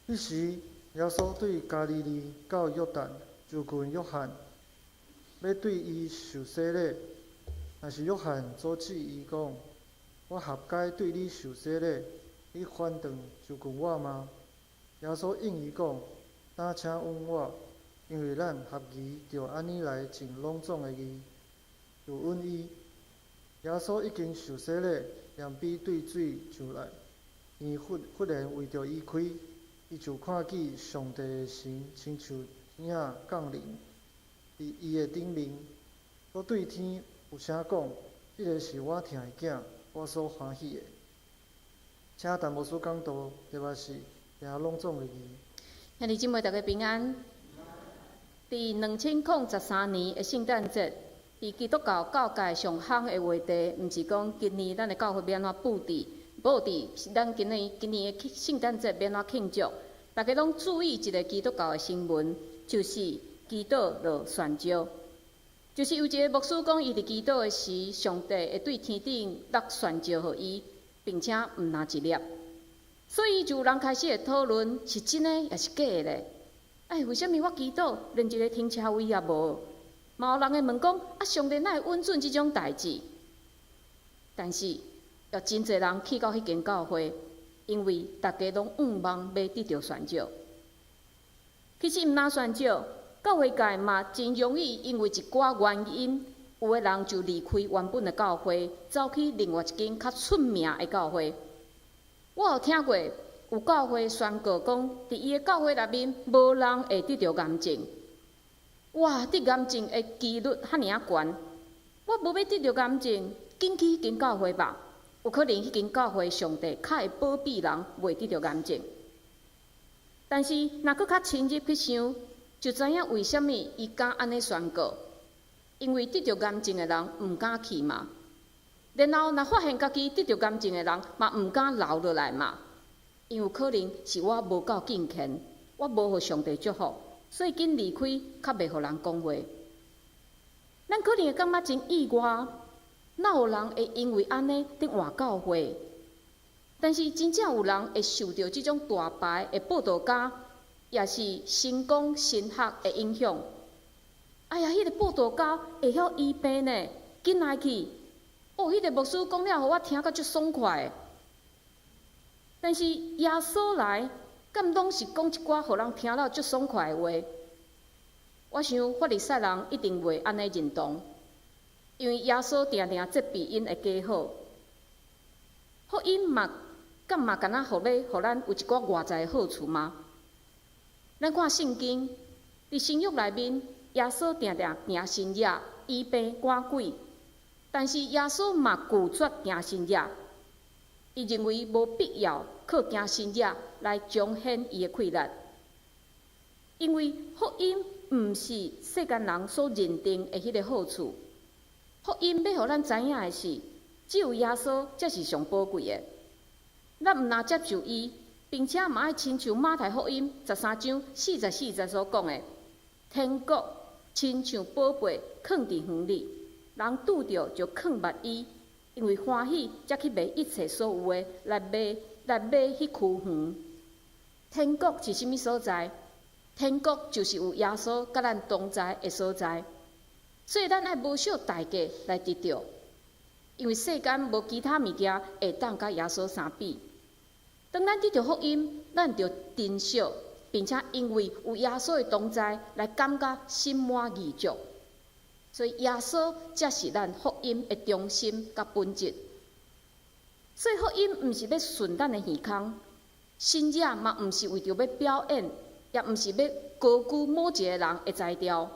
彼時，耶穌對加利利到約旦，就近約翰，欲對伊受洗禮。但是約翰阻止伊講：我合該對你受洗禮，你反轉就近我嗎？耶穌應伊講：擔請允我，因為咱合宜著按呢來盡攏總的義。就允伊。耶穌已經受洗禮，鹽比對水上來，天忽忽然為著伊開，伊就看見上帝的神親像鷹仔降臨佇伊的頂面，閣對天有聲講：這个是我疼的囝，我所歡喜的。請陳牧師講道，題目是行攏總的義。兄弟姊妹，大家平安。佇2013年的聖誕節，佇基督教教界上夯的話題，毋是講今年咱的教會欲按怎布置，布置是咱今年今年的聖誕節欲按怎慶祝。大家攏注意一个基督教的新聞，就是祈禱落旋石。就是有一个牧師講，伊佇祈禱的時，上帝會對天頂落旋石予伊，並且毋若一粒。所以就有人開始會討論，是真的抑是假的咧？哎，為啥物我祈禱連一个停車位也無？嘛有人會問講，啊，上帝哪會允准這種代誌？但是，有真濟人去到彼間教會，因為大家攏向望欲得著旋石。其實毋若旋石，教會界嘛真容易因為一寡原因，有的人就離開原本的教會，走去另外一間較出名的教會。我有聽過有教會宣告講，佇伊的教會內面無人會得著癌症。哇，得癌症的幾率遐爾仔懸，我無欲得著癌症，緊去彼間教會吧。有可能彼間教會上帝較會保庇人袂得著癌症。但是，若閣較深入去想，就知影為啥物伊敢按呢宣告。因為得著癌症的人毋敢去嘛。然後，若發現家己得著癌症的人，嘛毋敢留落來嘛。因為有可能是我無夠敬虔，我無予上帝祝福，所以緊離開，較袂予人講話。咱可能會感覺真意外，哪有人會因為按呢佇換教會？但是真正有人會受著這種大牌的佈道家，抑是神功神學的影響。哎呀，彼个佈道家會曉醫病呢，緊來去！哦，彼个牧師講了，予我聽甲足爽快的。但是耶穌來，敢攏是講一寡予人聽了足爽快的話？我想法利賽人一定袂按呢認同，因為耶穌定定責備𪜶的假好。福音嘛，敢嘛敢若予欲予咱有一寡外在的好處嗎？咱看聖經，佇新約內面，耶穌定定行神跡、醫病趕鬼，但是耶穌嘛拒絕行神跡，伊認為無必要靠行神跡來彰顯伊的氣力，因為福音毋是世間人所認定的彼个好處。福音欲予咱知影的是，只有耶穌才是上寶貴的。咱毋若接受伊，並且嘛愛親像馬太福音13章44節所講的，天國親像寶貝囥佇園裡，人拄著就囥密伊，因為歡喜，才去賣一切所有的來買彼區園。天國是啥物所在？天國就是有耶穌佮咱同在的所在。所以咱愛無惜代價來得著，因為世間無其他物件會當佮耶穌相比。當咱得著福音，咱就珍惜，並且因為有耶穌的同在，來感覺心滿意足。所以耶穌才是咱福音的中心佮本質。所以福音毋是欲順咱的耳空，神跡嘛毋是為著欲表演，也毋是欲高舉某一个人的才調。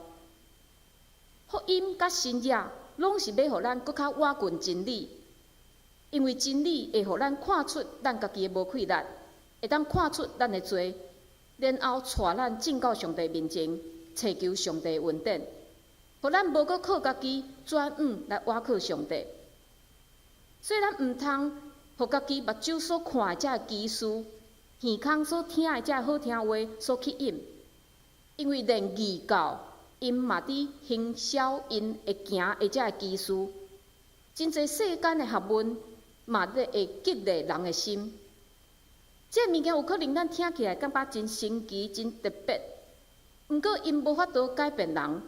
福音佮神跡攏是欲予咱閣較倚近真理，因為真理會予咱看出咱家己的無氣力，會當看出咱的罪，然後帶咱進到上帝面前，尋求上帝的恩典，予咱無閣靠家己，轉向來倚靠上帝。所以咱毋通予家己目睭所看的這个奇事，耳空所聽的這个好聽話所吸引，因為連異教𪜶嘛佇行銷𪜶會行的這个奇事，真濟世間的學問嘛咧會激勵人的心。這个物件有可能咱聽起來感覺真神奇、真特別，毋過𪜶無法度改變人，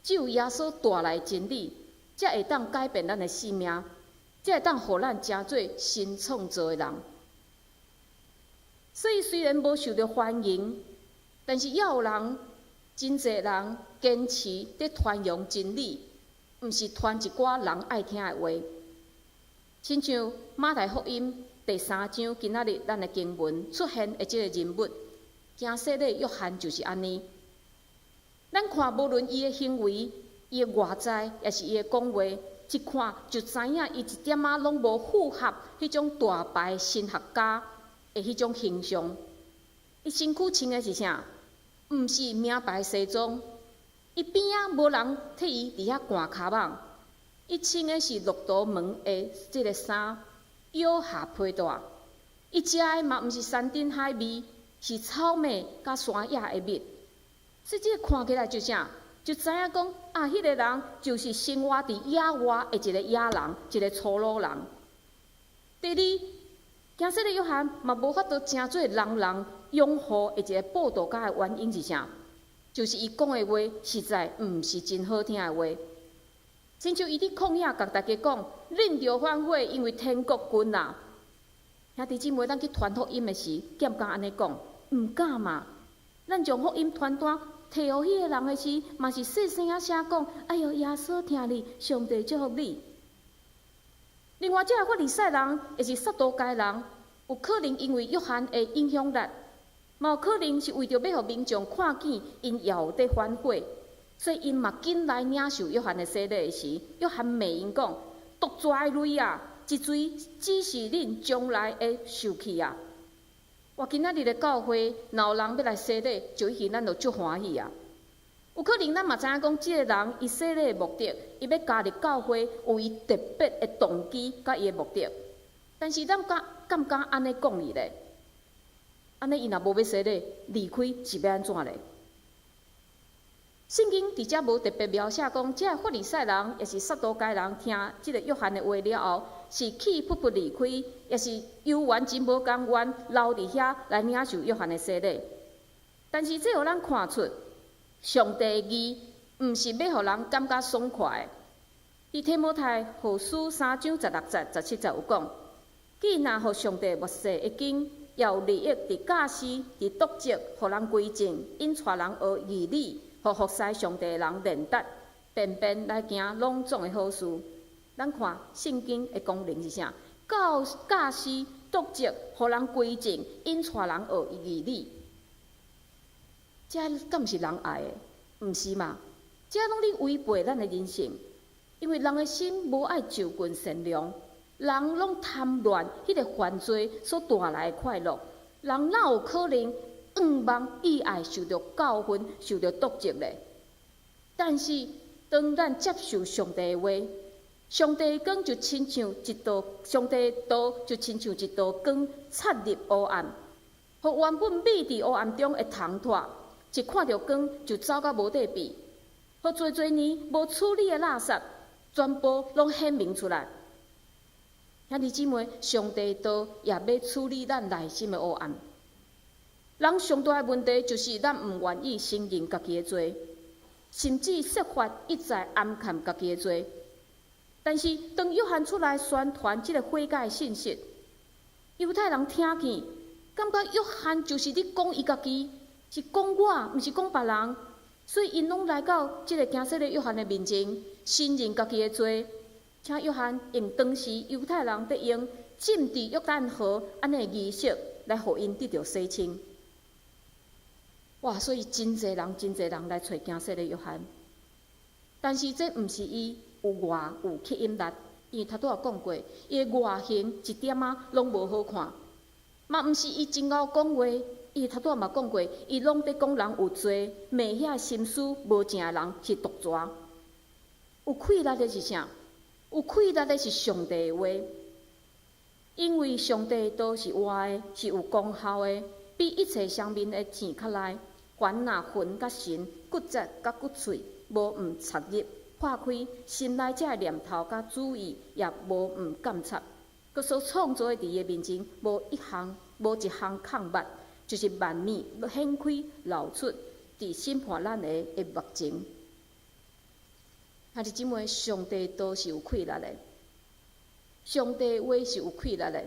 只有耶穌帶來真理，才會當改變咱的生命，才會當予咱成做新創造的人。所以雖然無受著歡迎，但是猶有人，真濟人堅持佇傳揚真理，毋是傳一寡人愛聽的話。親像馬太福音第三章今仔日咱的經文出現的這个人物，驚洗禮約翰就是按呢。咱看無論伊的行為、伊的外在，抑是伊的講話，一看就知影伊一點仔攏無符合彼種大牌神學家的彼種形象。伊身軀穿的是啥？毋是名牌西裝。伊邊仔無人替伊佇遐捾跤蠓。伊穿的是駱駝毛的這个衫，腰下皮帶。伊食的嘛毋是山珍海味，是草麥佮山野的蜜。所以這個看起來就啥？就知影講啊，彼个人就是生活佇野外的一个野人，一个粗魯人。第二，驚洗禮約翰嘛無法度成做人人擁護的一个佈道家的原因是啥？就是伊講的話實在毋是真好聽的話。親像伊佇曠野共大家講，恁著反悔，因為天國近啦。兄弟姊妹，咱去傳福音的時，敢毋敢按呢講？毋敢嘛。咱將福音傳單提予彼个人的時，嘛是細聲仔聲講：哎喲，耶穌疼你，上帝祝福你。另外，這个法利賽人抑是撒都該人，有可能因為約翰的影響力，嘛有可能是為著欲予民眾看見𪜶也有佇反悔，所以𪜶嘛緊來領受約翰的洗禮的時，約翰罵𪜶講：毒蛇的類啊，一錘指示恁將來會受氣啊！我今仔日的教會，若有人欲來洗禮，就已經咱就足歡喜啊！有可能咱嘛知影講，這个人伊洗禮的目的，伊欲加入教會，有伊特別的動機佮伊的目的。但是咱敢敢毋敢按呢講伊咧？按呢伊若無欲洗禮，離開是欲按怎咧？聖經佇遮無特別描寫講，這个法利賽人抑是撒都該人聽這个約翰的話了後，是氣噗噗離開，抑是猶原真無甘願留佇遐來領受約翰的洗禮。但是這予咱看出，上帝的義毋是欲予人感覺爽快的。佇提摩太後書三章十六節、十七節有講：既若予上帝默示的經，也有利益佇教示、佇督責，予人歸正，引帶人學義理，予服侍上帝的人練達，便便來行攏總的好事。咱看聖經的功能是啥？教教示、督責，予人歸正，引帶人學義理。這敢毋是人愛的？毋是嘛？這攏咧違背咱的人性，因為人的心無愛就近善良，人攏貪戀彼个犯罪所帶來的快樂。人哪有可能向望意愛受著教訓、受著督責咧？但是當咱接受上帝的話，上帝的光就親像一道，上帝的道就親像一道光，插入黑暗，予原本覕佇黑暗中的蟲豸，一看著光就走甲無塊避，予濟濟年無處理的垃圾，全部攏顯明出來。兄弟姊妹，上帝道也欲處理咱內心的黑暗。人上大的問題就是咱毋願意承認家己的罪，甚至設法一再掩蓋家己的罪。但是當約翰出來宣傳這个悔改的信息，猶太人聽見，感覺約翰就是咧講伊家己，是講我，毋是講別人，所以𪜶攏來到這个驚洗禮約翰的面前，承認家己的罪，請約翰用當時猶太人佇用浸佇約旦河按呢儀式來予𪜶得著洗清。哇！所以真濟人，真濟人來揣驚洗禮約翰，但是這毋是伊有偌有吸引力，因為頭拄仔講過，伊的外形一點仔攏無好看，嘛毋是伊真𠢕講話，伊頭拄仔嘛講過，伊攏佇講人有罪，罵遐心思無正的人是毒蛇。有氣力的是啥？有氣力的是上帝的話，因為上帝的道是活的，是有功效的，比一切雙面的劍較利。凡若魂佮神、骨節佮骨碎，無毋插入、破開心內這个念頭佮主意，也無毋鑑察，閣所創造的佇伊的面前，無一項空物，就是萬物顯開露出，佇審判咱的目前。兄弟姊妹，上帝道是有氣力的，上帝話是有氣力的。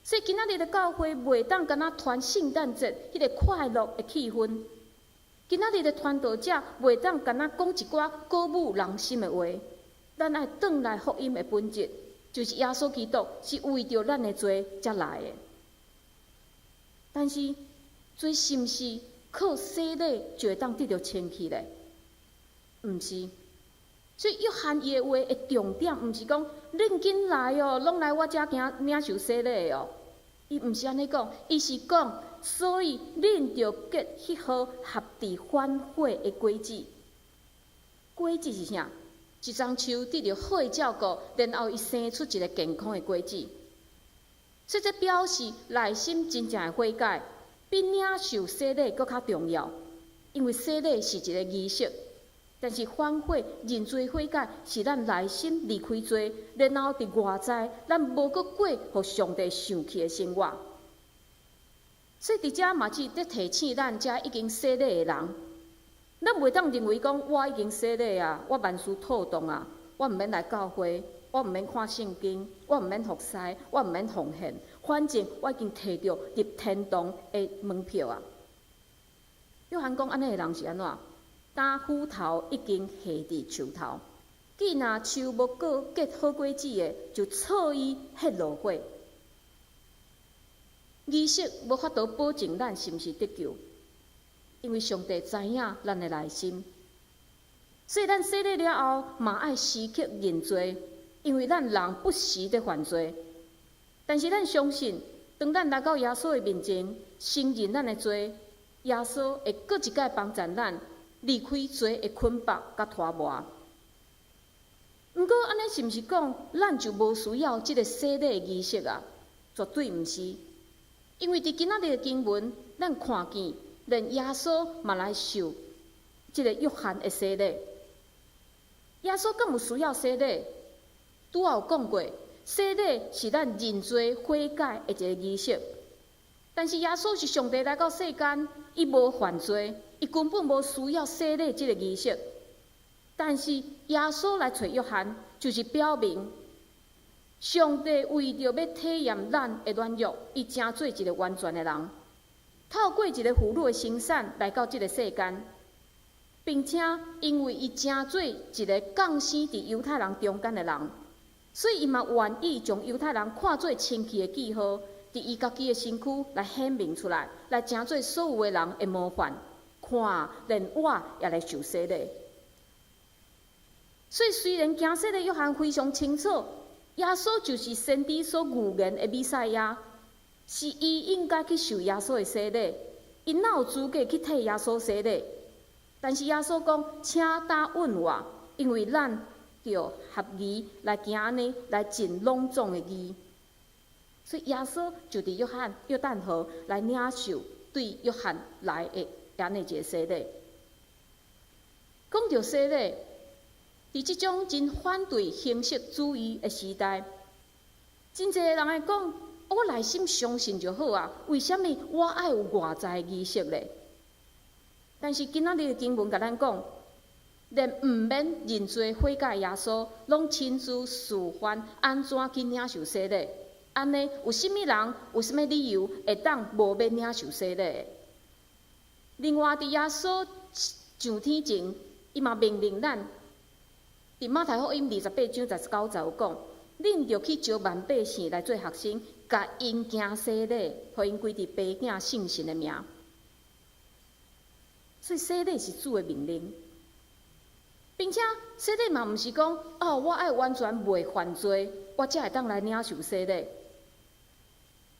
所以今仔日的教會袂當干焦傳聖誕節彼个快樂的氣氛。今仔日的傳道者袂當干焦講一寡鼓舞人心的話。咱愛轉來福音的本質，就是耶穌基督是為著咱的罪才來的。但是罪是毋是靠洗禮就會當得著清氣咧？毋是。所以約翰伊的話的重點，毋是講恁緊來哦，攏來我遮行領受洗禮哦。伊毋是按呢講，伊是講，所以恁著結彼號合佇反悔的果子。果子是啥？一欉樹得著好的照顧，然後伊生出一个健康的果子。所以這表示內心真正的悔改，比領受洗禮閣較重要。因為洗禮是一个儀式，但是反悔、認罪悔改是咱內心離開罪，然後佇外在咱無閣過予上帝生氣的生活。所以佇遮嘛是咧提醒咱遮已經洗禮的人，咱袂當認為講我已經洗禮啊，我萬事妥當啊，我毋免來教會，我毋免看聖經，我毋免服侍，我毋免奉獻，反正我已經提著入天堂的門票啊。約翰講按呢的人是按怎？擔斧頭已經下佇樹頭，既若樹無閣結好果子的，就挫伊彼落火。儀式無法度保證咱是毋是得救，因為上帝知影咱的內心，所以咱洗禮了後嘛愛時刻認罪，因為咱人不時佇犯罪。但是咱相信，當咱來到耶穌的面前，承認咱的罪，耶穌會閣一擺幫助咱離開罪的捆綁佮拖磨。毋過按呢是毋是講咱就無需要這个洗禮的儀式啊？絕對毋是。因為佇今仔日的經文，咱看見連耶穌嘛來受這个約翰的洗禮。耶穌敢有需要洗禮？拄仔有講過，洗禮是咱認罪悔改的一个儀式。但是耶穌是上帝來到世間，伊無犯罪，伊根本無需要洗禮這个儀式。但是耶穌來揣約翰，就是表明上帝為著欲體驗咱的軟弱，伊成做一个完全的人，透過一个婦女的生產來到這个世間，並且因為伊成做一个降生佇猶太人中間的人，所以伊嘛願意將猶太人看做清氣的記號，佇伊家己的身軀來顯明出來，來成做所有的人的模範。看，連我也來受洗禮。所以雖然行洗的約翰非常清楚，耶穌就是先知所預言的彌賽亞，是伊應該去受耶穌的洗禮，伊哪有資格去替耶穌洗禮？但是耶穌講，請答應我，因為咱著合宜來行按呢來盡攏總的義。所以耶穌就佇約旦河來領受對約翰來的按呢一个洗禮。講著洗禮，佇這種真反對形式主義的時代，真濟人會講，我內心相信就好啊，為啥物我愛有外在的儀式咧？但是今仔日的經文共咱講，連毋免認罪悔改耶穌，攏親自示範按怎去領受洗禮。按呢，有啥物人有啥物理由會當無欲領受洗禮？另外，佇耶穌上天前，伊嘛命令咱，佇馬太福音28章19節有講，恁著去招萬百姓來做學生，共𪜶行洗禮，予𪜶歸佇父子聖神的名。所以洗禮是主的命令，並且洗禮嘛毋是講哦，我愛完全袂犯罪，我才會當來領受洗禮。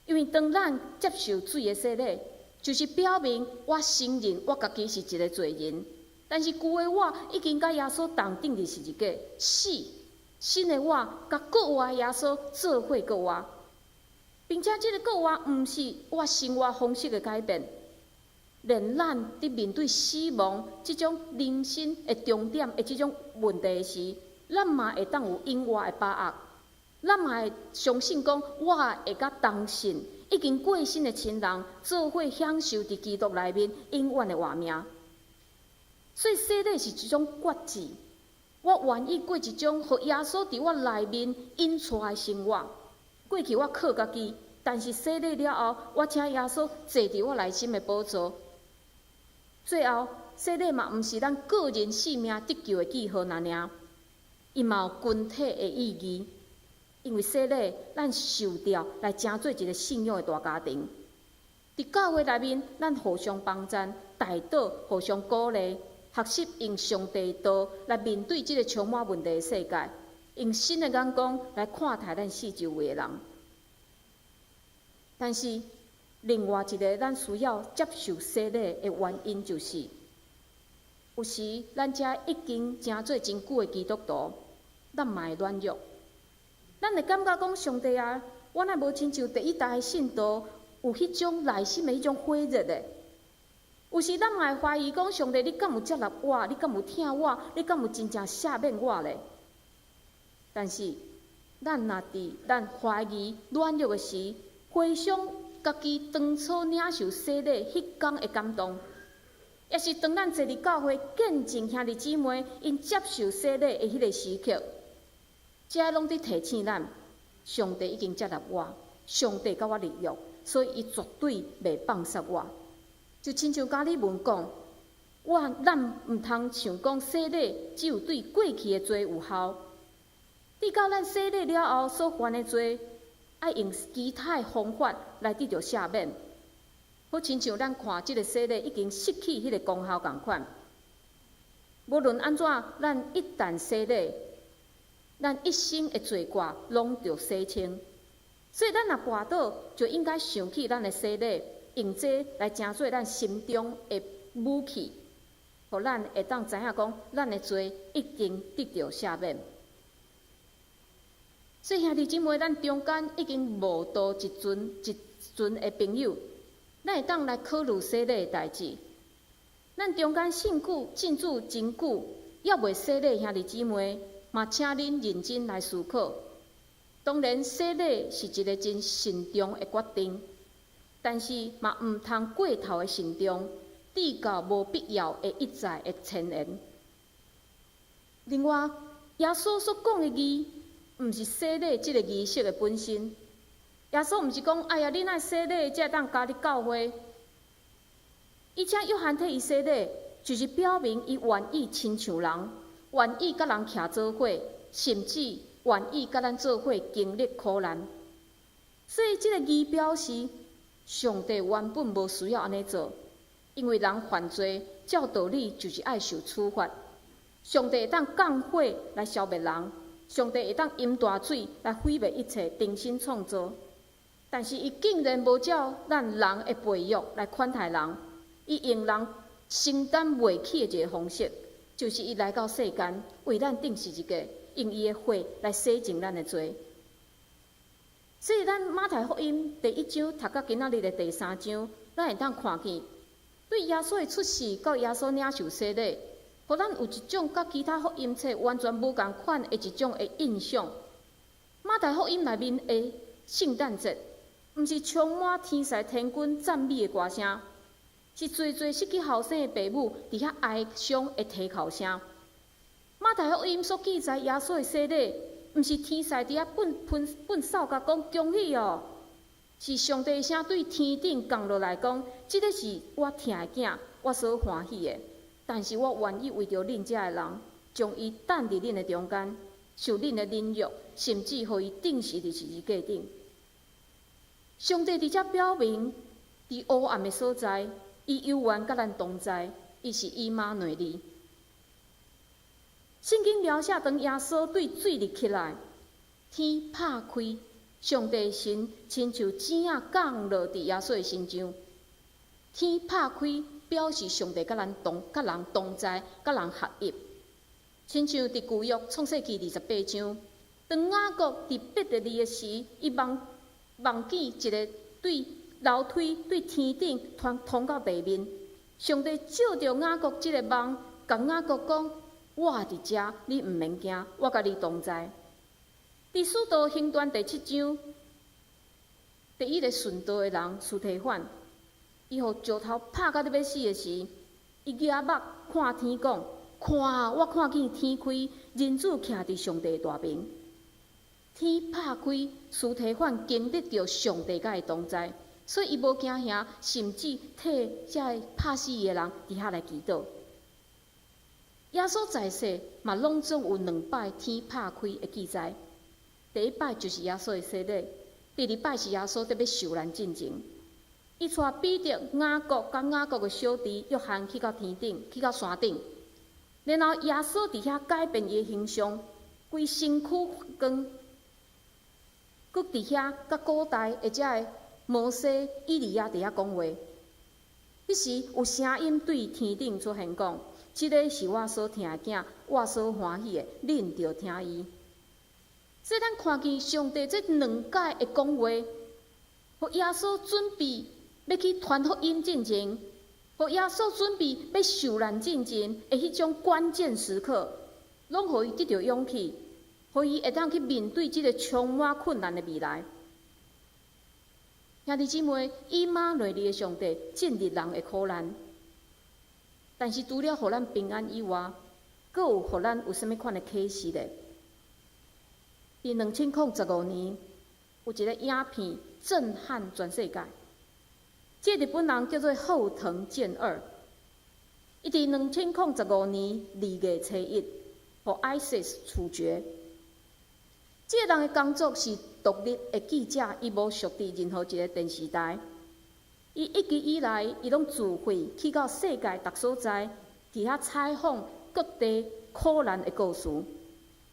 因為當咱接受水的洗禮，就是表明我承認我家己是一个罪人，但是舊的我已經佮耶穌同釘佇十字架，死，新的我共復活耶穌做伙復活，並且這个復活毋是我生活方式的改變。連咱佇面對死亡這種人生的終點的這種問題時，咱嘛會當有永活的把握。咱嘛會相信講，我會佮同信已經過身的親人做伙享受佇基督內面永遠的活命。所以洗禮是一種決志，我願意過一種予耶穌佇我內面引帶的生活。過去我靠家己，但是洗禮了後，我請耶穌坐佇我內心的寶座。最後，洗禮嘛毋是咱個人性命得救的記號爾爾，伊嘛有群體的意義。因為洗禮，咱受召來成做一個信仰的大家庭。佇教會內面，咱互相幫贊、代禱、互相鼓勵，學習用上帝道來面對這個充滿問題的世界，用新的眼光來看待咱四周圍的人。但是，另外一個咱需要接受洗禮的原因，就是有時咱遮已經成做真久的基督徒，咱嘛會軟弱。咱會感覺講上帝啊，我若無親像第一代的信徒有彼種內心的彼種火熱的。有時咱嘛會懷疑講上帝，你敢有接納我？你敢有疼我？你敢有真正赦免我咧？但是，咱若佇咱懷疑軟弱的時，回想家己當初領受洗禮彼工的感動，抑是當咱坐佇教會見證兄弟姊妹𪜶接受洗禮的彼個時刻，這攏佇提醒咱，上帝已經接納我，上帝佮我立約，所以伊絕對袂放殺我。就親像加爾文講，咱毋通想講洗禮只有對過去的罪有效，直到咱洗禮了後所犯的罪，愛用其他的方法來得著赦免。好親像咱看這个洗禮已經失去彼个功效仝款。無論按怎，咱一旦洗禮，咱一生的罪過攏著洗清。所以咱若跋倒，就應該想起咱的洗禮，用這來成做咱心中的武器，予咱會當知影講，咱的罪已經得著赦免。所以兄弟姊妹，咱中間已經慕道一陣一陣的朋友，咱會當來考慮洗禮的代誌。咱中間信主信主真久，猶未洗禮兄弟姊妹，嘛請恁認真來思考。當然，洗禮是一个真慎重的決定，但是嘛毋通過頭的慎重，至到無必要的一再的遷延。另外，耶穌所講的義，毋是洗禮這个儀式的本身。耶穌毋是講，哎呀，恁愛洗禮才會當加入教會。伊請約翰替伊洗禮，就是表明伊願意親像人，願意佮人徛做伙，甚至願意佮咱做伙經歷苦難。所以，這个義表示，上帝原本無需要按呢做，因為人犯罪，照道理就是愛受處罰。上帝會當降火來消滅人，上帝會當淹大水來毀滅一切，重新創造。但是，伊竟然無照咱人的背約來款待人，伊用人承擔袂起的一个方式，就是伊來到世間，為咱釘十字架，用伊的血來洗淨咱的罪。所以，咱馬太福音第一章讀到今仔日的第三章，咱會當看見，對耶穌的出世到耶穌領受洗禮，予咱有一種佮其他福音冊完全無仝款的一種的印象。馬太福音內面的聖誕節，毋是充滿天使天軍讚美的歌聲，是濟濟失去後生的爸母佇遐哀傷的啼哭聲。馬太福音所記載耶穌的洗禮，毋是天使佇遐噴噴噴掃共講恭喜哦，是上帝的聲對天頂降落來講，這个是我疼的囝，我所歡喜的。但是我願意為著恁遮的人，將伊等佇恁的中間，受恁的忍辱，甚至予伊釘死佇十字架頂。上帝佇遮表明，佇黑暗的所在，伊猶原佮咱同在，伊是以馬內利。聖經描寫當耶穌對水入起來，天拍開，上帝神親像井仔降落佇耶穌的身上。天拍開，表示上帝佮人同在，佮人合一。親像佇舊約創世記28章，當雅各佇伯特利的時，伊望望見一个對樓梯對天頂通通到地面。上帝照著雅各這个夢，共雅各講：我佇遮，你毋免驚，我佮你同在。佇使徒行傳第七章，第一个殉道的人司提反，伊予石頭拍甲咧欲死的時，伊舉目看天講：看，我看見天開，人子徛佇上帝大爿。天拍開，司提反經歷著上帝佮伊同在，所以伊無驚嚇，甚至替這个拍死伊的人佇遐來祈禱。耶穌在世嘛，攏總有兩擺天拍開的記載。第一擺就是耶穌的洗禮，第二擺是耶穌佇欲受難進前，伊帶彼得、雅各佮雅各的小弟約翰去到天頂，去到山頂。然後耶穌佇遐改變伊的形象，規身軀發光，閣佇遐佮古代的這个摩西、以利亞佇遐講話。彼時有聲音對天頂出現講：這个是我所疼的囝，我所歡喜的，恁著聽伊。所以咱看見上帝這兩擺的講話，予耶穌準備欲去傳福音進前，予耶穌準備欲受難進前的彼種關鍵時刻，攏予伊得著勇氣，予伊會當去面對這个充滿困難的未來。兄弟姊妹，以馬內利的上帝進入人的苦難，但是除了予咱平安以外，閣有予咱有啥物款的啟示咧？佇2015年，有一个影片震撼全世界。這个日本人叫做後藤健二，伊佇2015年2月初1，予 ISIS 處決。這个人的工作是獨立的記者，伊無屬佇任何一个電視台。伊一直以來，伊攏自費去到世界逐所在，佇遐採訪各地苦難的故事。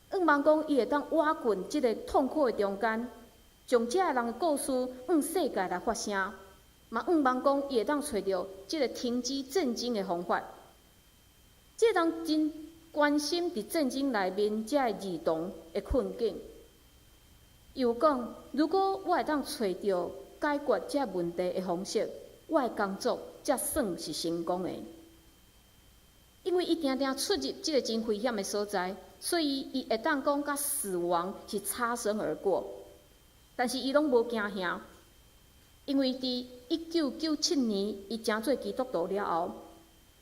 向望講，伊會當倚近這个痛苦的中間，將這个人的故事向世界來發聲，嘛向望講，伊會當揣著這个停止戰爭的方法。這个人真關心佇戰爭內面這个兒童的困境。伊有講，如果我會當揣著解決這個問題的方式，我的工作才算是成功的。因為伊定定出入這个真危險的所在，所以伊會當講佮死亡是擦身而過。但是伊攏無驚嚇，因為佇1997年伊成做基督徒了後，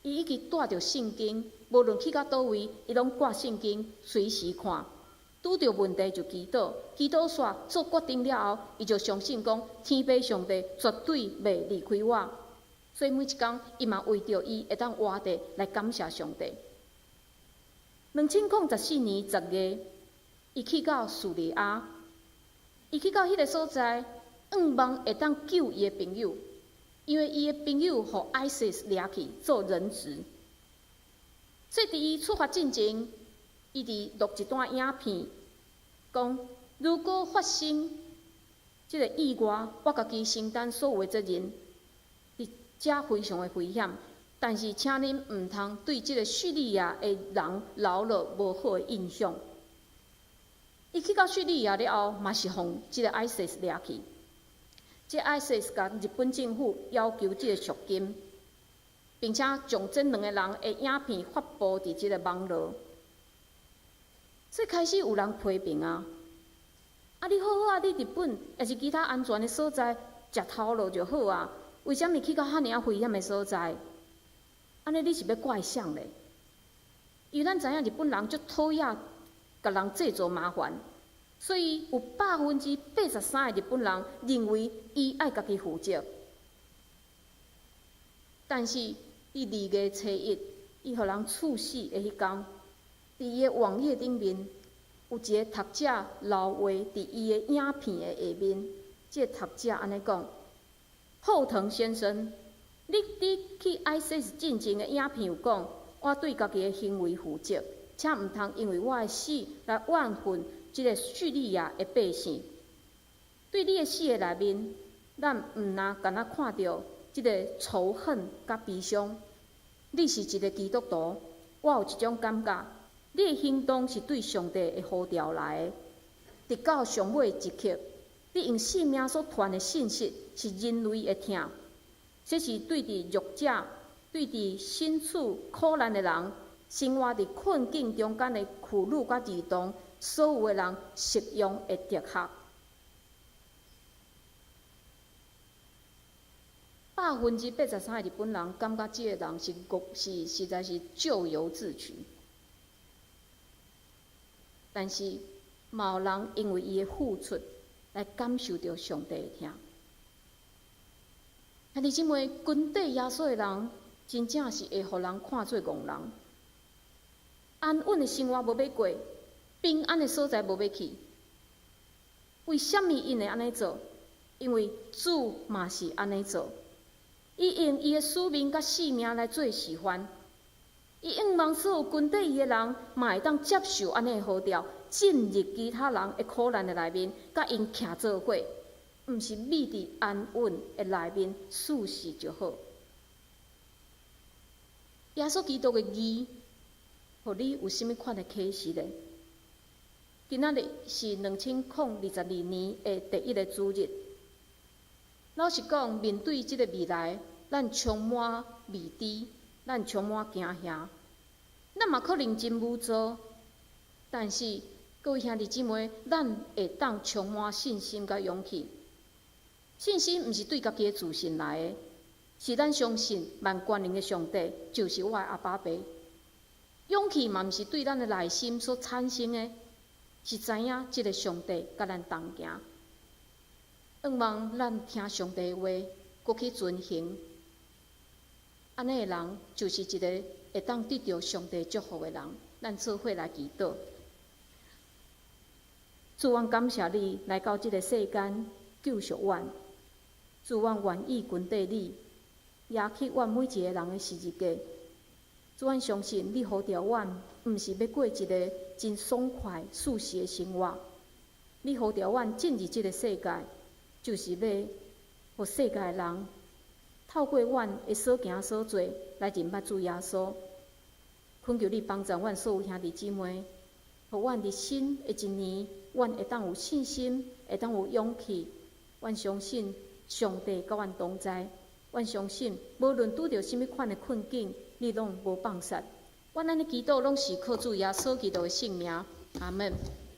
伊一直帶著聖經，無論去到佗位，伊攏掛聖經，隨時看。拄著問題就祈禱，祈禱煞做決定了後，伊就相信講天父上帝絕對袂離開我。所以每一工，伊嘛為著伊會當活著來感謝上帝。2014年10月，伊去到敘利亞，伊去到彼个所在，向望會當救伊的朋友，因為伊的朋友予 ISIS 掠去做人質。所以佇伊出發進前，伊佇錄一段影片，講如果發生這个意外，我家己承擔所有的責任。佇遮非常的危險，但是請恁毋通對這个敘利亞的人留落無好的印象。伊去到敘利亞了後，嘛是予這个 ISIS 掠去。這 ISIS 共日本政府要求這个贖金，並且將這兩个人的影片發布佇這个網路。所以開始有人批評啊！啊，你好好啊，你日本抑是其他安全的所在，食頭路就好啊。為啥物去到遐爾仔危險的所在？按呢你是欲怪誰咧？因為咱知影日本人足討厭共人製造麻煩，所以有83%的日本人認為伊愛家己負責。但是佇2月初1，伊予人處死的彼工，佇伊的網頁頂面有一個讀者留話佇伊的影片的下面，這個讀者按呢講：後藤先生，你佇去 ISIS 進前的影片有講，我對家己的行為負責，請毋通因為我的死來怨恨這個敘利亞的百姓。對你的死的內面，咱毋若干焦看著這个仇恨佮悲傷。你是一个基督徒，我有一種感覺，你的行動是對上帝的呼召來的。直到上尾一刻，你用性命所傳的信息是人類的疼，這是對佇弱者、對佇身處苦難的人、生活佇困境中間的婦女佮兒童，所有的人適用的哲學。83%的日本人感覺這个人是惡，是實在是咎由自取。但是，嘛有人因為伊的付出來感受著上帝的疼。兄弟姊妹，跟綴耶穌的人，真正是會予人看做戇人。安穩的生活無欲過，平安的所在無欲去。為啥物𪜶會按呢做？因為主嘛是按呢做。伊用伊的使命佮性命來做示範。伊向望所有跟綴伊的人，嘛會當接受按呢的呼召，進入其他人的苦難的內面，佮𪜶徛做伙，毋是覕佇安穩的內面舒適就好。耶穌基督的義，予你有啥物款的啟示呢？今仔日是2022年的第一个主日。老實講，面對這个未來，咱充滿未知，咱充滿驚嚇，咱嘛可能真無助。但是各位兄弟姊妹，咱會當充滿信心佮勇氣。信心毋是對家己的自信來的，是咱相信萬權能的上帝就是我的阿爸父。勇氣嘛毋是對咱的內心所產生的，是知影這个上帝佮咱同行。向望咱聽上帝的話，閣去遵行，按呢的人就是一个會當得著上帝祝福的人。咱做伙來祈禱。主，阮感謝你來到這个世間救贖阮。主，阮願意跟綴你，攑起阮每一个人的十字架。主，阮相信你呼召阮，毋是欲過一个真爽快、舒適的生活。你呼召阮進入這个世界，就是欲予世界的人透過阮的所行所做來認捌主耶穌。懇求你幫助阮所有兄弟姊妹，予阮佇新的一年，阮會當有信心，會當有勇氣。阮相信上帝佮阮同在，阮相信無論拄著啥物款的困境，你攏無放殺。阮按呢祈禱，攏是靠主耶穌基督的聖名。阿門。